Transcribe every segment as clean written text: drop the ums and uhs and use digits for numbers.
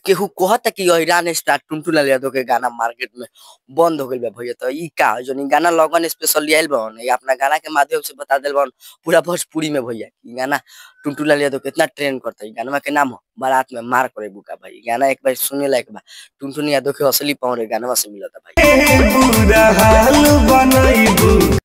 केहू कहता कि अहिरान स्टार टुनटुन लाल यादव के गाना मार्केट में बंद हो गइल बा भैया। त इ का ह जौन इ गाना लगन स्पेशल आइल बावन, इ अपना गाना के माध्यम से बता देल बावन पूरा भोजपुरी में भैया। इ गाना टुनटुन लाल यादव केतना ट्रेंड करता। इ गानवा के नाम ह बारात में मार करे बुका भाई। इ गाना एक बार सुने लायक बा। टुनटुन यादव के असली पावर इ गानवा से मिलता भाई। बुरा हाल बनैबू।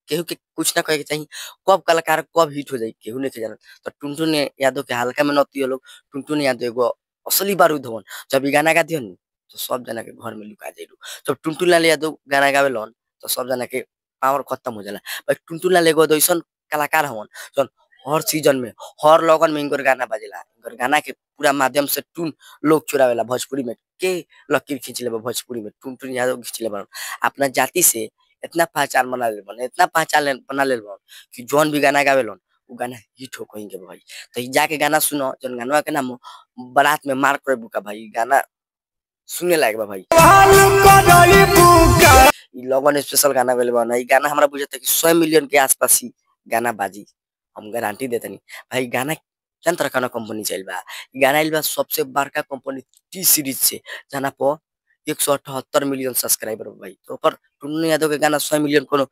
केहू के कुछ ना कहे के चाही, कब कलाकार कब हिट हो जाई केहू नइखे जानत। त टुनटुन यादव के हल्का में नतिया लोग। टुनटुन यादव एगो असली बारूद हवन। जब इ गाना गा दिहन तो सब जना के घर में लुका जाई लोग। जब टुनटुन लाल यादव गाना गावेलन तो सब जना के पावर खत्म हो जाला। बाकी टुनटुन लाल एगो ऐसन कलाकार हवन जौन हर सीजन में हर लगन में इनकर गाना बाजेला। इनकर गाना के पूरा माध्यम से टुन लोग चुरावेला भोजपुरी में। के लकीर खींच लेबा भोजपुरी में टुनटुन यादव खींच ले बाड़न। अपना जाति से इतना पहचान बना लेल बाड़न, इतना पहचान बना लेल बाड़न कि जौन भी गाना गावेलन उ गाना हिट हो कहीं के भाई। त इ जाके गाना सुनो जौन गानवा के नाम ह बारात में मार करे बुका भाई। इ गाना सुने लायक बा भाई। हाल करैबू का। इ लगन स्पेशल गाना गइले बावन। इ गाना हमरा बुझाता कि 100 मिलियन के आसपास ही गाना बाजी, हम गारंटी देतानी भाई। गाना जान तारा कौना कंपनी से आइल बा? इ गाना आइल बा सबसे बड़का कंपनी टी सीरीज से, जना पर 178 मिलियन सब्सक्राइबर बा भाई। तो ओकर टुनटुन यादव के गाना 100 मिलियन कोनो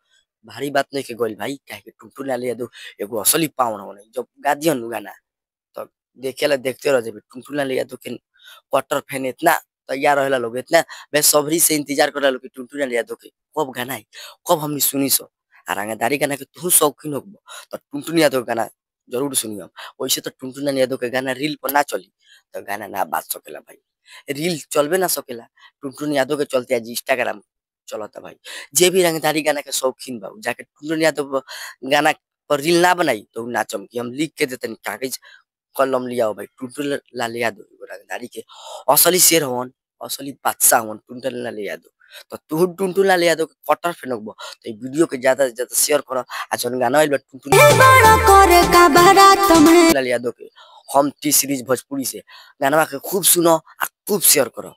भारी बात नइखे गइल भाई, काहे कि टुनटुन लाल यादव एगो असली पावर हवन। जब गा दिहन उ गाना त देखेला देखते रह जइबे। टुनटुन लाल यादव के कट्टर फैन इतना तैयार रहेला लोग, इतना बेसब्री से इंतजार करेला लोग कि टुनटुन लाल यादव के कब गाना आई, कब हमनी सुनी स। आ रंगदारी गाना के तोहू शौकीन होखबो त टुनटुन यादव के गाना जरूर सुनिह। वैसे तो टुनटुन लाल यादव के गाना रील पर ना चली त गाना ना बाज सकेला भाई, रील चलबे ना सकेला। टुनटुन यादव के चलते आज इंस्टाग्राम चलता भाई। जे भी रंगदारी गाना के शौकीन बा उ जाके टुनटुन यादव गाना पर रील ना बनाई तो उ ना चमकी। हम लिख के देतानी, कागज कलम लियाओ भाई। टुनटुन लाल यादव एगो रंगदारी के असली शेर हवन, असली बादशाह हवन टुनटुन लाल यादव। त तोहू टुनटुन लाल यादव के कट्टर फैन होखबो त इ वीडियो के ज्यादा से ज्यादा शेयर कर आ जौन गाना आइल बा टुनटुन बड़ा करे का बारात में। लाल यादव के हम टी सीरीज भोजपुरी से गानवा के खूब सुनो आ खूब शेयर करो।